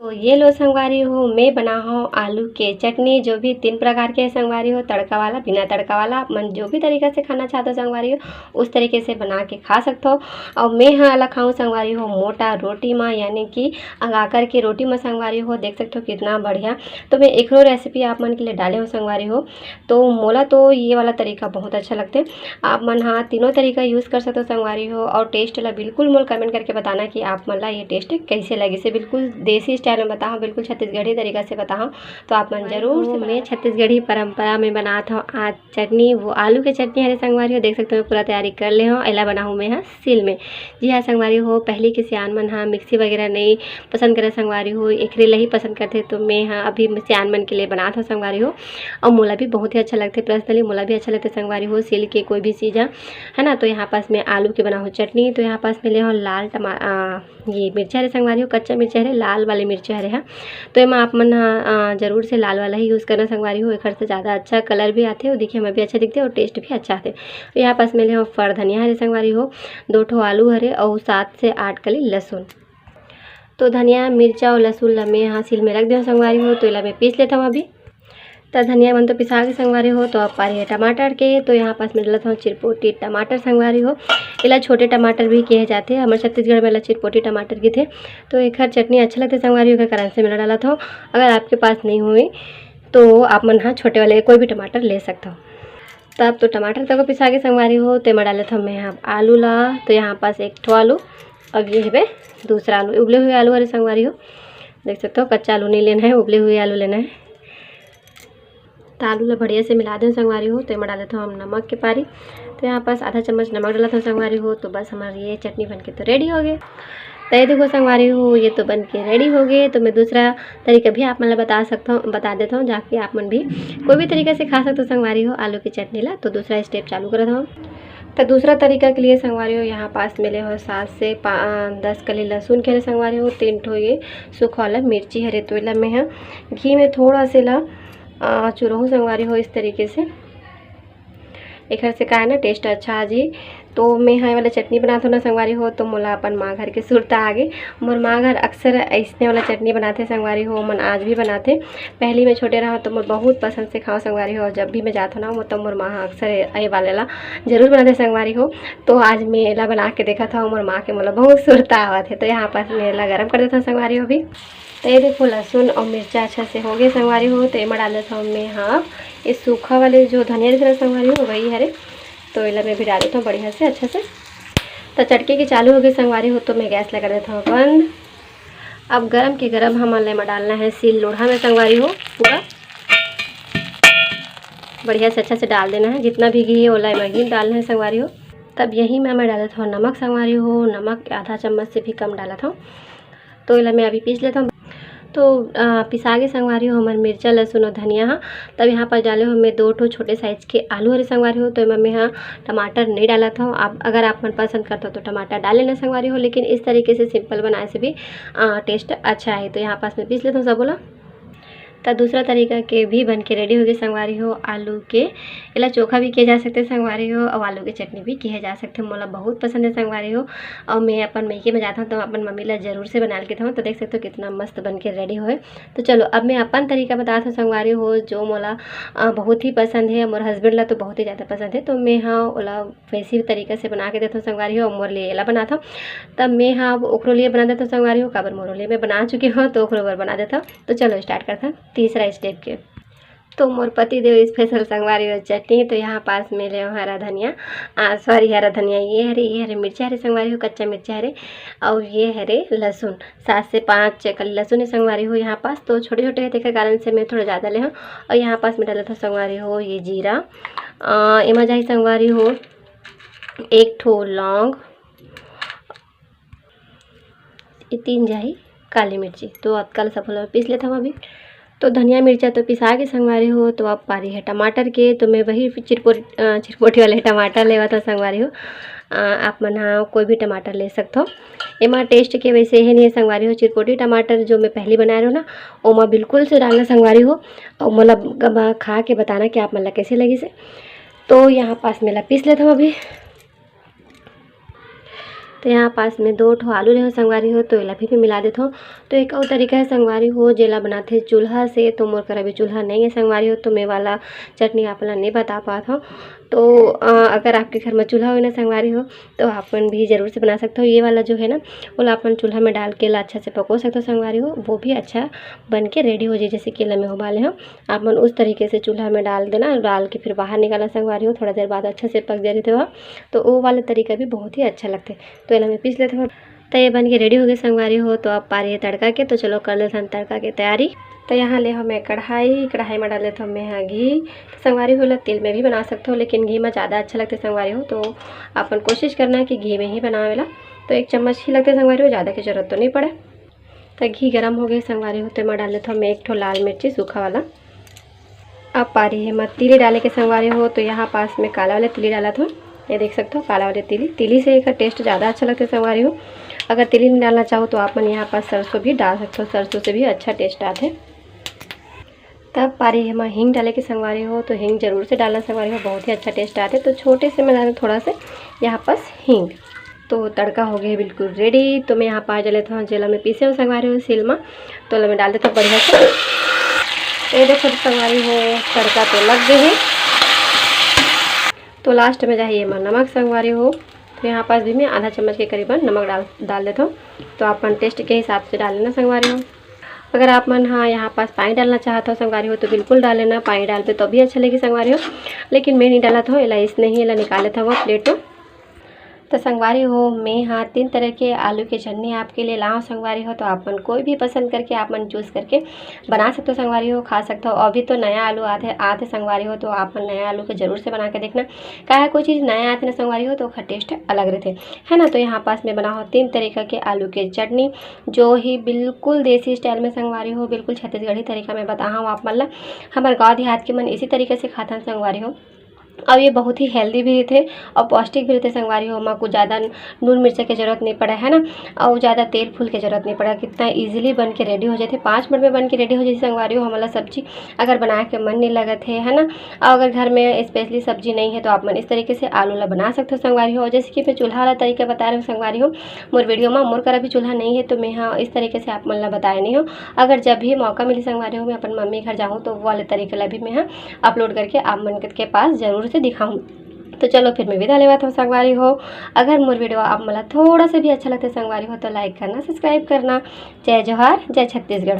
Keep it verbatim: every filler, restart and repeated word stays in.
तो ये लो संगवारी हो, मैं बना हूँ आलू के चटनी, जो भी तीन प्रकार के संगवारी हो, तड़का वाला, बिना तड़का वाला, आप मन जो भी तरीका से खाना चाहते हो संगवारी हो, उस तरीके से बना के खा सकते हो। और मैं हाँ ला खाऊँ संगवारी हो मोटा रोटी मा, यानी कि अंगाकर के रोटी मा संगवारी हो। देख सकते हो कितना बढ़िया। तो मैं एकरो रेसिपी आप मन के लिए डाले हूँ संगवारी हो। तो मोला तो ये वाला तरीका बहुत अच्छा लगते। आप मन हाँ तीनों तरीका यूज़ कर सकते हो संगवारी हो। और टेस्ट ला बिल्कुल मोला कमेंट करके बताना कि आप मन ला ये टेस्ट कैसे लगिस हे। बिल्कुल देसी स्टाइल में बताओ, बिल्कुल छत्तीसगढ़ी तरीका से बताओ। तो आप मन जरूर से मैं छत्तीसगढ़ी परंपरा में बनात हूँ आज चटनी, वो आलू के चटनी हरे संगवारी हो। देख सकते हो मैं पूरा तैयारी कर ले हूँ। एला बनाहूँ मैं हाँ सील में। जी हाँ संगवारी हो, पहली के सियान मन हाँ मिक्सी वगैरह नहीं पसंद करे संगवारी हो, एकरे ला ही पसंद करथे। तो मैं हाँ अभी सियान मन के लिए बनात हूँ संगवारी हो। और मोला भी बहुत ही अच्छा लगथे, पर्सनली मोला भी अच्छा लगथे संगवारी हो सील के कोई भी चीज़ हाँ, है ना। तो यहाँ पास मैं आलू के बनाहूँ चटनी। तो यहाँ पास मैं ले हूँ लाल टमा आ, ये मिर्चा हरे संगवारी हो, कच्चा मिर्चा हरे, लाल वाले मिर्चा हरे हाँ। तो एमा आप मन हाँ जरूर से लाल वाला ही यूज़ करना संगवारी हो, एकर से ज़्यादा अच्छा कलर भी आथे और दिखे में भी अच्छा दिखथे और टेस्ट भी अच्छा आथे। तो यहाँ पास मैं ले हूँ फर धनिया हरे संगवारी हो, दो ठो आलू हरे और सात से आठ कली लहसुन। तो धनिया, मिर्चा और लहसुन ला मैं यहाँ सील में रख दे हूँ संगवारी हो। तो एला मैं पीस लेता हूँ अभी। त धनिया मन तो पिसा के संगवारी हो, तो अब पारी है टमाटर के। तो यहाँ पास मैं डालत हूँ चिरपोटी टमाटर संगवारी हो। एला छोटे टमाटर भी कहे जाथे, हमर छत्तीसगढ़ में एला चिरपोटी टमाटर कथे। तो एखर चटनी अच्छा लगथे संगवारी हो, एखर कारण से मैं डालत हूँ। अगर आपके पास नहीं हुई तो आप मन हाँ छोटे वाले कोई भी टमाटर ले सकते हो। तब तो टमाटर तक पिसा के संगवारी हो, तो मैं डालत हूँ मैं यहाँ आलू ला। तो यहाँ पास एक ठो आलू, अब ये हवे दूसरा आलू, उबले हुए आलू हरे संगवारी हो। देख सकते हो कच्चा आलू नहीं लेना है, उबले हुए आलू लेना है। तो आलू ला बढ़िया से मिला दें संगवारी हो। तो एमा डालत हूँ हम नमक के पारी। तो यहाँ पास आधा चम्मच नमक डालत हूँ संगवारी हो। तो बस हमारी ये चटनी बन के तो रेडी हो गए। तो ये देखो संगवारी हो, ये तो बन के रेडी हो गए। तो मैं दूसरा तरीका भी आप मन ला बता सकता हूँ, बता देता हूँ, जाके आप मन भी कोई भी तरीका से खा सकते हो संगवारी हो आलू की चटनी ला। तो दूसरा स्टेप चालू करत हूँ। तो दूसरा तरीका के लिए संगवारी हो, यहाँ पास मैं ले हो सात से पा- दस कली लहसुन के हरे संगवारी हो, तीन ठो ये सूखा वाला मिर्ची हरे। तो एला मैं ह घी में थोड़ा से ला चुरहूँ संगवारी हो इस तरीके से। एखर से का है ना टेस्ट अच्छा आ जी। तो मैं हाँ वाला चटनी बनात हूँ ना संगवारी हो, तो मोला अपन माँ घर के सुरता आ गई। मोर माँ घर अक्सर ऐसने वाला चटनी बनाते संगवारी हो, मन आज भी बनाते। पहली मैं छोटे रहा तो मोर बहुत पसंद से खाओ संगवारी हो, और जब भी मैं जात हूँ ना वो तो मोर माँ हाँ अक्सर ये वाले ला जरूर बनाते संगवारी हो। तो आज मैं एला बना के देखा था, मोर माँ के मोला बहुत सुरता आवत है। तो यहाँ पास मैं एला गरम कर देता हूँ संगवारी हो भी। तो ये देखो लहसुन और मिर्चा अच्छा से हो गए संगवारी हो। तो एमा डाल देता हूँ मैं हाँ ये सूखा वाले जो धनिया दिख रहा संगवारी हो वही हरे। तो एला मैं भी डाल देता हूँ बढ़िया से अच्छा से। तो चटके के चालू हो गए संगवारी हो, तो मैं गैस लगा देता हूँ बंद। अब गरम के गरम हमन ला एमा डालना है सील लोढ़ा में संगवारी हो, पूरा बढ़िया से अच्छा से डाल देना है। जितना भी घी है ओला एमा घी डालना है संगवारी हो। तब यही में मैं डाल देता हूँ नमक संगवारी हो, नमक आधा चम्मच से भी कम डालत हूँ। तो एला मैं अभी पीस लेता हूँ। तो पिसा के संगवारी हो हमर मिर्चा लहसुन और धनिया हा। तब यहाँ पर डाले हो मैं दो ठो छोटे साइज के आलू हरे संगवारी हो। तो एमा मैं हा टमाटर नहीं डालत हूँ। आप अगर आप मन पसंद करते हो तो टमाटर डाल लेना संगवारी हो, लेकिन इस तरीके से सिंपल बनाए से भी टेस्ट अच्छा है। तो यहाँ पास मैं पीस लेता हूँ सबो ला। त दूसरा तरीका के भी बन के रेडी हो गए संगवारी हो आलू के। एला चोखा भी किया जा सकते संगवारी हो, और आलू के चटनी भी किया जा सकते। मोला बहुत पसंद है संगवारी हो, और मैं अपन मइके में जाता हूँ तो अपन मम्मी ला जरूर से बना के देता हूँ। तो देख सकते हो कितना मस्त बन के रेडी होए। तो चलो अब मैं अपन तरीका बताता हूँ संगवारी हो, जो मोला बहुत ही पसंद है, मोर हस्बैंड ला तो बहुत ही ज़्यादा पसंद है। तो मैं हाँ ओला वैसे ही तरीका से बना के देता हूँ संगवारी हो, मोर लिए एला बनाता हूँ। तब मैं हाँ ओकरो लिए बना देता हूँ संगवारी हो, काबर मोरो लिए मैं बना चुकी हूँ तो ओकरो बर बना देता हूँ। तो चलो स्टार्ट करता हूँ तीसरा स्टेप के। तो मोर पति देव स्पेशल संगवारी हो चटनी। तो यहाँ पास में ले हरा धनिया, सॉरी हरा धनिया ये हरे, ये हरे मिर्चा हरे संगवारी हो, कच्चा मिर्चा हरे, और ये हरे लहसुन, सात से पाँच कली लहसुन है संगवारी हो यहाँ पास। तो छोटे छोटे है तेकर कारण से मैं थोड़ा ज़्यादा ले हूँ। और यहाँ पास में डालत हूँ संगवारी हो ये जीरा, एमा जाही संगवारी हो एक ठो लौंग, ये तीन जाही काली मिर्ची। तो अतका ल सबो ल पीस लेथव अभी। तो धनिया मिर्चा तो पिसा के संगवारी हो, तो अब पारी है टमाटर के। तो मैं वही चिरपोट चिरपोटी वाले टमाटर लेवत हव संगवारी हो। आप मन हा कोई भी टमाटर ले सकथव। एमा टेस्ट के वैसे हे नहीं संगवारी हो, चिरपोटी टमाटर जो मैं पहली बनाए रहूँ ना, ओमा बिल्कुल से डालना संगवारी हो। और मोला खा के बताना कि आप मन ला कैसे लगिस हे। तो यहाँ पास मैं ला पीस लेथव अभी। तो यहाँ पास में दो ठो आलू ले हो संगवारी हो, तो एला भी मैं मिला देथव। तो एक अउ तरीका है संगवारी हो, जेला बनाथे चूल्हा से, तो मोर करा भी चूल्हा नहीं है संगवारी हो, तो मैं वाला चटनी आप ला नहीं बता पात हव। तो अ, अगर आपके घर में चूल्हा हो ना संगवारी हो, तो आप मन भी जरूर से बना सकते हो। ये वाला जो है ना, ओला अपन चूल्हा में डाल के ला अच्छा से पको सकते हो संगवारी हो, वो भी अच्छा बन के रेडी हो जाए। जैसे कि एला मैं उबाले हव, आप मन उस तरीके से चूल्हा में डाल देना, डाल के फिर बाहर निकालना संगवारी हो, थोड़ा देर बाद अच्छा से पक जाए रहिथे ओहा। तो वो वाला तरीका भी बहुत ही अच्छा लगथे। तो एला मैं पीस लेथव। तो ये बन के रेडी हो गए संगवारी हो। तो अब पारी है तड़का के, तो चलो कर लेथन तड़का के तैयारी। तो यहाँ ले हव मैं कढ़ाई, कढ़ाई में डाल देथव मैं हा घी। तो संगवारी हो, ला तेल में भी बना सकते हो, लेकिन घी में ज़्यादा अच्छा लगता है संगवारी हो। तो अपन कोशिश करना है कि घी में ही बनावे ला। तो एक चम्मच ही लगते संगवारी हो, ज़्यादा की जरूरत तो नहीं पड़े। तो घी गरम हो गए संगवारी हो, तो मैं डाल देथव मैं एक ठो लाल मिर्ची सूखा वाला। अब पारी है मैं तिली डाले के संगवारी हो, तो यहाँ पास में काला वाले तिली डालत हव। ये देख सकते हो काला वाले तिली, तिली से एकर टेस्ट ज़्यादा अच्छा लगता है संगवारी हो। अगर तिली नहीं डालना चाहो तो आप मन यहाँ पास सरसों भी डाल सकते हो, सरसों से भी अच्छा टेस्ट आथे। तब पारी है मैं हींग डाले के संगवारी हो, तो हींग जरूर से डालना संगवारी हो, बहुत ही अच्छा टेस्ट आथे। तो छोटे से मैं डालूँ थोड़ा से यहाँ पास हींग। तो तड़का हो गया है बिल्कुल रेडी। तो मैं यहाँ पास डाल देथव जेला मैं पीसे हव संगवारी हो सील में, तो ओला मैं डाल देथव बढ़िया से। ये देखो संगवारी हो, तड़का तो लग गए है। तो लास्ट में जाही एमा नमक संगवारी हो, तो यहाँ पास भी मैं आधा चम्मच के करीबन नमक डाल डाल देथव। तो आप मन टेस्ट के हिसाब से डाल लेना संगवारी हो। अगर आप मन हा यहाँ पास पानी डालना चाहत हो संगवारी हो, तो बिल्कुल डाल लेना, पानी डालबे तो भी अच्छा लगी संगवारी हो, लेकिन मैं नहीं डालत हव। एला इसने ही एला निकाल लेथव प्लेट में। तो संगवारी हो, मैं हा तीन तरह के आलू के चटनी आपके लिए लाऊं संगवारी हो, तो आप मन कोई भी पसंद करके आप मन चूज करके बना सकते हो संगवारी हो, खा सकते हो। अभी तो नया आलू आथे आथे संगवारी हो, तो आप मन नया आलू के जरूर से बना के देखना। काहे कोई चीज़ नया आथे ना संगवारी हो, तो ओकर टेस्ट अलग रहते, है ना। तो यहाँ पास मैं बनाहूँ तीन तरीका के आलू के चटनी, जो ही बिल्कुल देसी स्टाइल में संगवारी हो, बिल्कुल छत्तीसगढ़ी तरीका में बताहूँ आप मन ला। हमारे गाँव देहात के मन इसी तरीके से खाथन संगवारी हो। और ये बहुत ही हेल्दी भी रहते और पौष्टिक भी रहते संगवारी हो। ओमा कुछ ज़्यादा नून मिर्चा के जरूरत नहीं पड़े, है ना, और ज़्यादा तेल फूल के जरूरत नहीं पड़े। कितना इजीली बन के रेडी हो जाते, पाँच मिनट में बन के रेडी हो जाते संगवारी हो। हमला सब्जी अगर बनाए के मन नहीं लगत है, है ना, और अगर घर में स्पेशली सब्जी नहीं है, तो आप मन इस तरीके से आलू ला बना सकते हो संगवारी हो। जैसे कि मैं चूल्हा वाला तरीका बता रहे हूँ संगवारी हो, मोर वीडियो में मोर करा भी चूल्हा नहीं है, तो मैं हाँ इस तरीके से आप मन ला बताए नहीं हूँ। अगर जब भी मौका मिली संगवारी हो, मैं अपन मम्मी घर जाऊँ, तो वो वाले तरीके ला भी मैं हाँ अपलोड करके आप मन के पास जरूर से दिखाऊँ। तो चलो फिर मैं विदा लेवत हूँ संगवारी हो। अगर मोर वीडियो आप मन ला थोड़ा सा भी अच्छा लगता है संगवारी हो, तो लाइक करना, सब्सक्राइब करना। जय जोहार, जय छत्तीसगढ़।